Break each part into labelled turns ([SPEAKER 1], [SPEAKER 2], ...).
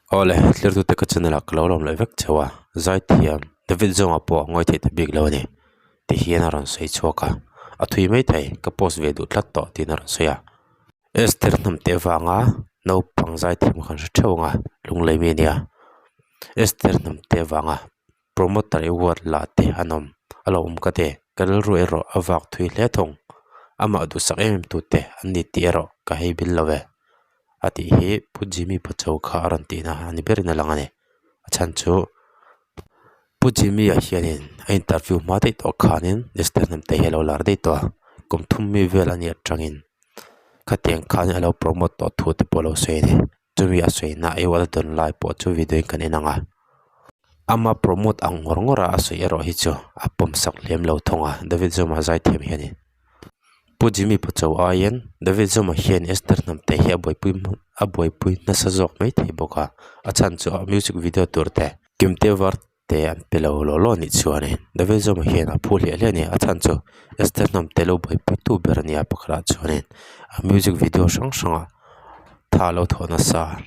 [SPEAKER 1] Awle, thlir tute ka channel ah ka lo lawm leh vek cheu a, zaithiam David zawnga pawh a ngawi theih ta bik lo a ni ti hian a rawn sawi chhuak a, a thui mai thei ka post ve duh tlat tawh tiin a rawn sawi a. Esther hnamte avanga naupang zaithiam kha kan hre theuh ang a, lunglei mi a nia. Esther hnamte avanga promoter award lah te an awm a lo awm ka ti, ka rilru erawh a vak thui hle thung, amah duhsak em em tute an ni tih erawh ka hei bil lo e a tih hi Pu Jimmy Pacho kha a rawn tihna a ni berin a lang a ni, a chhan chu Pu Jimmy ah hianin a interview hma daih tawh khanin Esther Hnamte hi a lo lar daih tawh a, kum thum mi vel a nih atangin khatiang khan a lo promote tawh thu te pawh a lo sawi a ni. Chumi a sawi na ewa a dawn lai pawh chu video in kan en ang a, ama promote ang ngawr ngawr a a sawi erawh hi chu a pawm sak lem lo thung a David Zuma zaithiam hian in Pu Jimmy Pacho aiin David Zuma hian Esther Hnamte hi a buaipui a buaipui nasa zawk mai thei bawk a, a chhan chu a music video tur te Kimte var te an pe lo law law anih chuanin David Zuma hian a phu hliah hliah a ni a chhan chu Esther Hnamte lo buaipui tu ber a nia pakhatah chuanin a music video hrang hrangah tha lo thawh nasa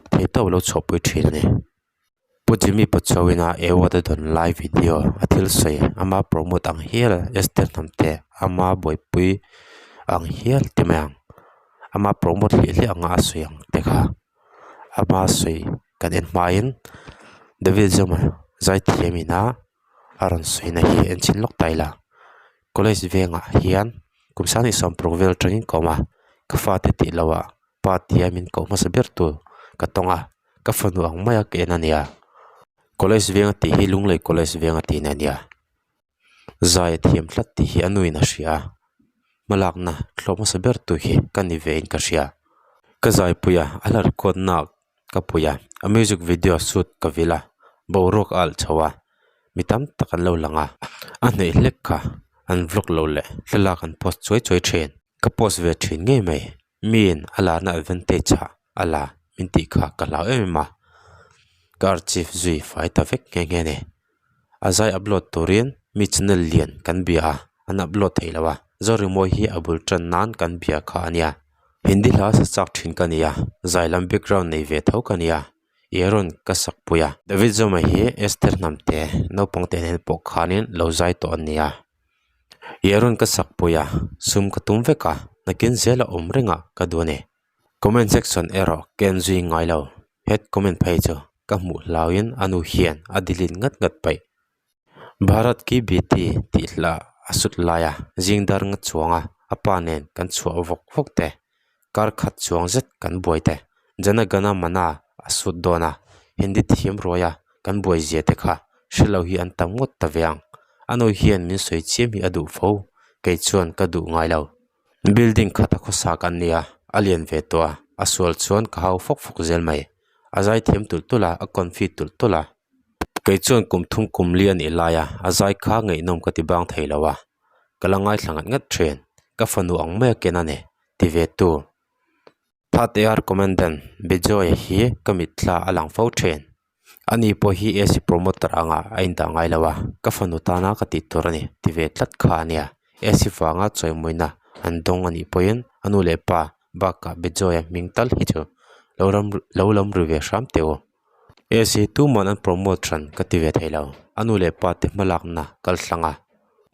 [SPEAKER 1] thei tawp lo chhuahpui thin a ni. Pu Jimmy Pachuau-in a award a dawn lai video a thil sawi ama promote ang hial Esther Hnamte ama buaipui ang hial ti mai ang ama promote hliah hliah anga a sawi ang te kha ama sawi kan en hmain David Zuma zaithiam ina a rawn sawi na hi en chhin lawk ta ila college vengah hian kum sang 16 vel atangin ka awm a ka fate tih loh ah pa tia min koh hmasa ber tur ka tawng a ka fanu ang maia ka en a nia college venga tih hi Lunglei college venga tihna a nia zai a thiam tlat tih hi a nuin a hria a hmalakna thlawh hmasa ber tur hi ka ni ve in ka hria ka zaipui a a hla record na ka pui a a music video shoot ka vil a boruak a alh chho a mi tam tak an lo lang a a hnaih hlek kha an vlog lo leh thlalak an post chuai chuai thin ka post ve thin ngei mai miin a larna advantage ah a la min tih kha ka hlau em em a ka archive zui fai ta vek nghe nghe a ni a zai upload turin mi channel lian kan bia a an upload theih loh a Zorimawi hi a bul tan nan kan bia kha a nia Hindi hla sa chak thin ka ni a zai lam background nei ve tho ka ni a Aaron ka sak pui a David Zuma hi Esther Hnamte naupang te nen pawh khanin lo zai tawh a ni a Aaron ka sak pui a sum ka tum vek a nakin zel a awm reng a ka duh a ni. Comment section erawh ka en zui ngai lo, head comment phei chu ka hmuh hlauin a nu hian a delete ngat ngat paih. Bharat ki Beti tih hla a sut lai a, zing dar nga chuang a, a pa nen kan chhuah vawk vawk te, kar khat chuang zet kan buai te, Jana Gana Mana a sut dawn a, Hindi thiam ruai a kan buai zia te kha hre lo hi an tam ngawt ta ve ang. A nu hian min sawi chiam hi a duh fo, kei chuan ka duh ngai lo. Building khat a khawsa kan nia, a lian ve tawh a, a sual chuan ka hau fawk fawk zel mai. A zai thiam tulh tulh a, a confi tulh tulh a. Kei chuan kum thum kum li a nih lai a, a zai kha ngaihnawm ka ti bang thei lo a. Ka la ngaithla ngat ngat thin, ka fanu ang mai a ken a ni, ti ve tu. Phat AR Commandant Bijoy hi ka mitthla a lang fo thin. Ani pawh hi AC promoter anga a indah ngai lo a, ka fanu tana ka tih tur a ni ti ve tlat kha a nia. AC vanga chawimawina an dawng a nih pawhin a nu leh pa bakah Bijoy-a hming tal hi chu lo ram lo lam ri ve hram teh u. AC tuman an promote hran ka ti ve thei lo, a nu leh pa te hmalakna kal thlang a,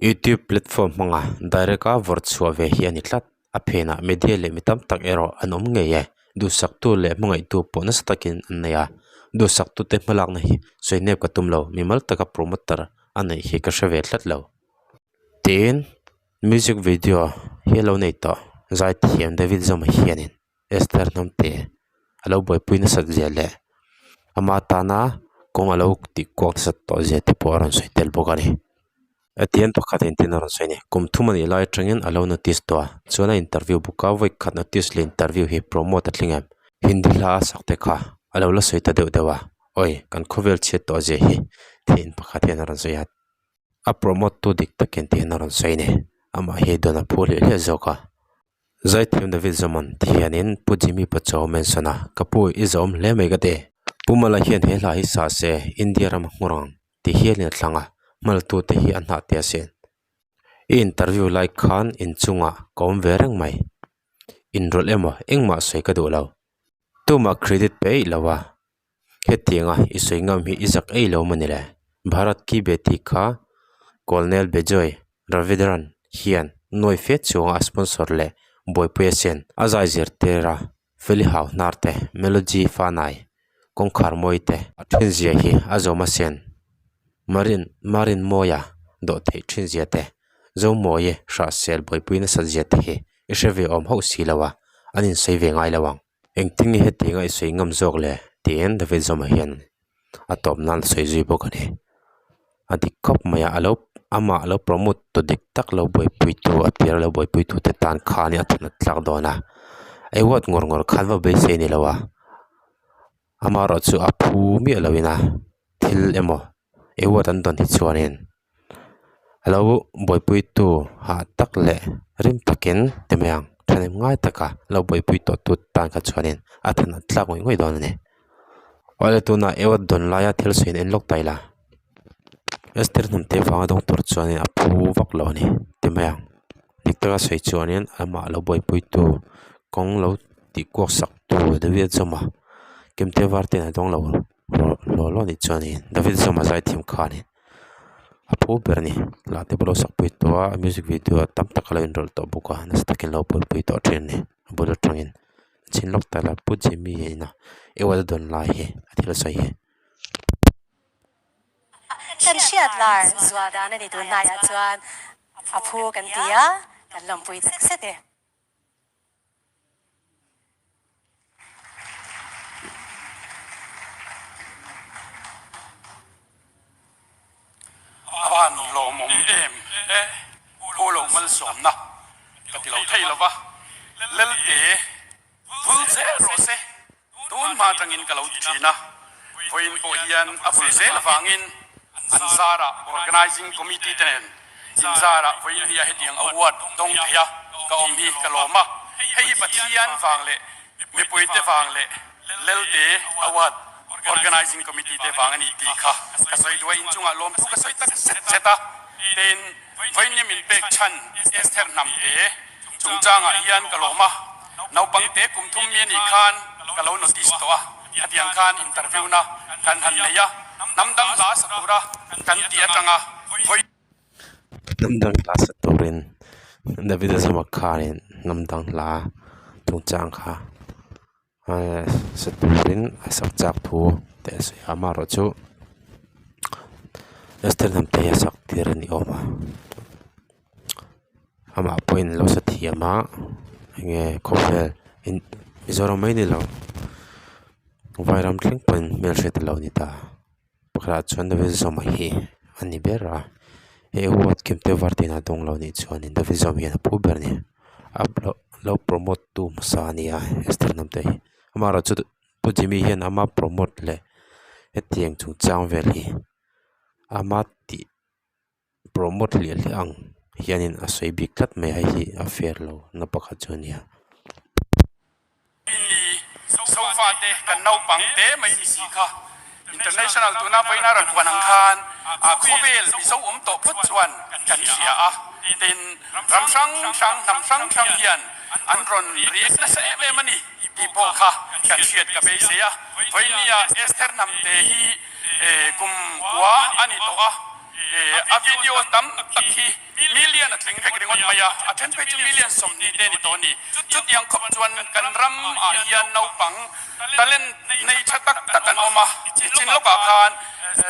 [SPEAKER 1] YouTube platform hmanga direct a vawrh chhuah ve hi a ni tlat. A phenah media leh mi tam tak erawh an awm ngei e. Duhsaktu leh hmangaihtu pawh nasa takin an nei a. Duhsaktute hmalakna hi sawi nep ka tum lo, mimal taka promoter a neih hi ka hre ve tlat lo. Tiin music video hi a lo nei tawh. Zaithiam David Zoma hianin Esther Hnamte a lo buaipui nasat zia leh ama tana kawng a lo tih kuak nasat tawh zia te pawh a rawn sawi tel bawk a ni. Etiang pakhat engtin a rawn sawi a ni. Kum thum a nih lai atangin a lo notice tawh a, chuan a interview bawk a, vawi khat notice leh interview hi promote a tling em? Hindi hla a sak te kha a lo la sawi ta deuh deuh a, awi kan khawvel chhiat tawh zia hi thian pakhat hian a rawn sawi a, a promote tu dik takin ti hian a rawn sawi a ni. Amah hi dawn a phu hliah hliah zawk a. Zaithiam David Zaman ti hianin Pu Jimmy Pachuau mention a, ka pu i zawm hle mai ka ti. Pu Mala hian he hla hi sa se India ram a hmu rang ti hialin a thlang a, hmaltute hi a hnah teh asin. I interview lai khan inchungah ka awm ve reng mai. Inrawlh emaw engmah sawi ka duh lo. Tumah credit pe eih lo a, hetianga i sawi ngam hi i zak eih lo mawni le? Bharat Ki Beti kha Colonel Bejoy Ravidran hian nuai fe chuanga a sponsor leh buaipui a sen a zai zirtir a, Feli hau hnar te, Melody Fanai kawngkhar mawi te a then zia hi a zawm a sen. Marin Marin Mawia dawh theih thin zia te, Zomawi hrahsel buaipui nasat zia te hi i hre ve awm hauh si lo a, an insawi ve ngai lo ang. Engtin nge hetianga i sawi ngam zawk le? tiin David Zawma hian a tawp nan a sawi zui bawk a ni. A dik khawp mai a, a lo amah lo promote tu dik tak lo buaipui tu a tir lo buaipui tu te tan khan a than a tlak dawn a, award ngawr ngawr khan va beisei a ni lo a, amaherawh chu a phu miah lo in a thil emaw award an dawn hi chuanin a lo buaipui tu hah tak leh rim takin ti mai ang thahnem ngai taka lo buaipui tawh tu tan kha chuanin a than a tlak ngawih ngawih dawn a ni. Awle tunah award dawn laia thil sawi in en lawk ta ila Esther hnam te vanga dawng tur chuanin a phu vak lo a ni ti mai ang dik taka sawi chuanin amah lo buaipui tu kawng lo tih kuak sak tu David Zawma Kimte var ten a dawng lo hlawh hlawh a nih chuanin David Zawma zaithiam kha a ni. A phu ber a ni lah te pawh a lo sak pui tawh a a music video ah tam tak a lo inrawlh tawh bawk a nasa takin a lo buaipui tawh thin a ni a bul atangin chhin lawk ta la Pu Jimmy a ina ewal dawn lai hi a thil sawi hi.
[SPEAKER 2] Kan hriat lar zual dan a ni tun hnaiah chuan a phu kan ti a, kan lawmpui tak zet e.
[SPEAKER 3] A van lawmawm em e, Pu lo malsawmna ka ti lo thei lova, Lelte vul zel rawh se, tun hma atangin ka lo ti thin a, vawiin pawh hian a vul zel avangin an zarah Organising Committee te nen Inzarah vawiin nia hetiang award dawng thei a ka awm hi ka lawm a, hei hi Pathian vang leh mipuite vang leh Lelte Award Organising Committee te vang a ni tih kha ka sawi duh a, inchungah lawmthu ka sawi tak zet zet a, tin vawiin nia min pek chhan Esther Hnamte chungchangah hian ka lawm a, naupangte kum thum mi a nih khan ka lo notice tawh a, khatiang khan interview na kan han nei a, hnam dang hla sa tura kan tih atanga vawiin.
[SPEAKER 1] Hnam dang hla sa turin David-a zama khanin hnam dang hla chungchang kha ehh sa turin a sak chak thu te a sawi a amaherawhchu Esther hnam te hi a sak tir a ni awm a amah pawhin a lo sa thiam a enge khawvel in Mizoram mai ni lo vairam thleng pawhin hmelhriat a lo ni ta. Pakhatah chuan David Zawma hi a ni ber a he award kim te var tina dawng lo nih chuanin David Zawma hian a phu ber a ni a lo promote tu hmasa a ni a Esther hnam te hi amaherawhchu chu Pu Jimmy hian ama promote leh hetiang chungchang vel hi ama tih promote hliah hliah ang hianin a sawi bik tlat mai a hei hi a fair lo na pakhat chu a ni a.
[SPEAKER 3] Ni sofa te kan naupang te mai ni si kha international tuna vawiina rawn huan ang khan a khawvel Mizo awm tawh phawt chuan kan hria a, tin ram hrang hrang hnam hrang hrang hian an rawn react nasa em em a ni tih pawh kha kan hriat ka beisei a, vawinia Esther Hnamte hi kum kua a ni tawh a, a video tam tak hi Million a tling vek ringawt mai a, a then phei chu million 20 te a ni tawh a ni. Chutiang khawp chuan kan ram ah hian naupang talent nei tha tak tak an awm a, tichin lawkah khan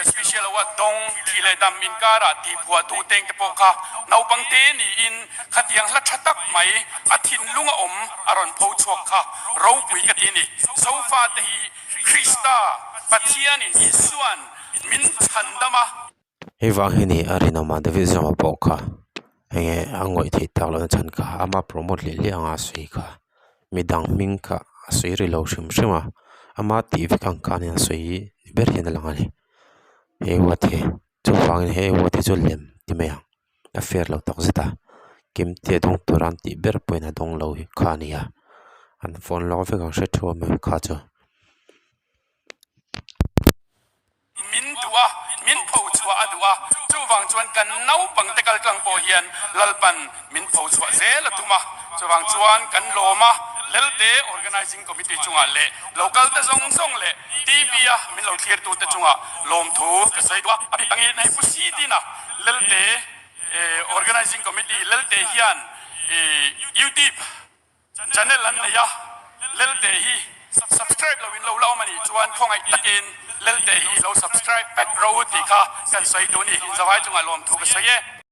[SPEAKER 3] special award dawng thih leh dam inkar ah tih phuah tu teng te pawh kha naupang te niin khatiang hla tha tak mai a thinlung a awm a rawn pho chhuak kha ropui ka ti a ni. Sofa te hi Krista Pathianin Isua'n min chhandam a.
[SPEAKER 1] Hei vang hi ni a rinawm a David Zawma pawh kha enge a ngawih theih tak lohna chhan kha ama promote hliah hliah anga a sawi kha midang hming kha a sawi ri lo hrim hrim a ama tih vek ang khan a sawi ni ber hian a lang a ni he award hi chuvangin he award hi chu lem ti mai ang a fair lo tak zet a kimte dawng tura an tih ber pawhin a dawng lo kha a ni a an phone lawk vek ang hre thu a mai kha chu.
[SPEAKER 3] Min duh a, min pho chhuah a duh a, chuvang chuan kan naupang te kal tlang pawh hian Lalpan min pho chhuah zel a tum a, chuvang chuan kan lawm a. Lelte Organizing Committee chungah leh local te zawng zawng leh TV a min lo thlirtute chungah lawmthu ka sawi duh a. A bik angin hei Pu Sidina Lelte Organizing Committee Lelte hian YouTube channel an nei a, Lelte hi subscribe lo in lo la awm a nih chuan khawngaih takin Lelte hi lo subscribe vek ro tih kha kan sawi duh a ni. Inzavai chungah lawmthu ka sawi e.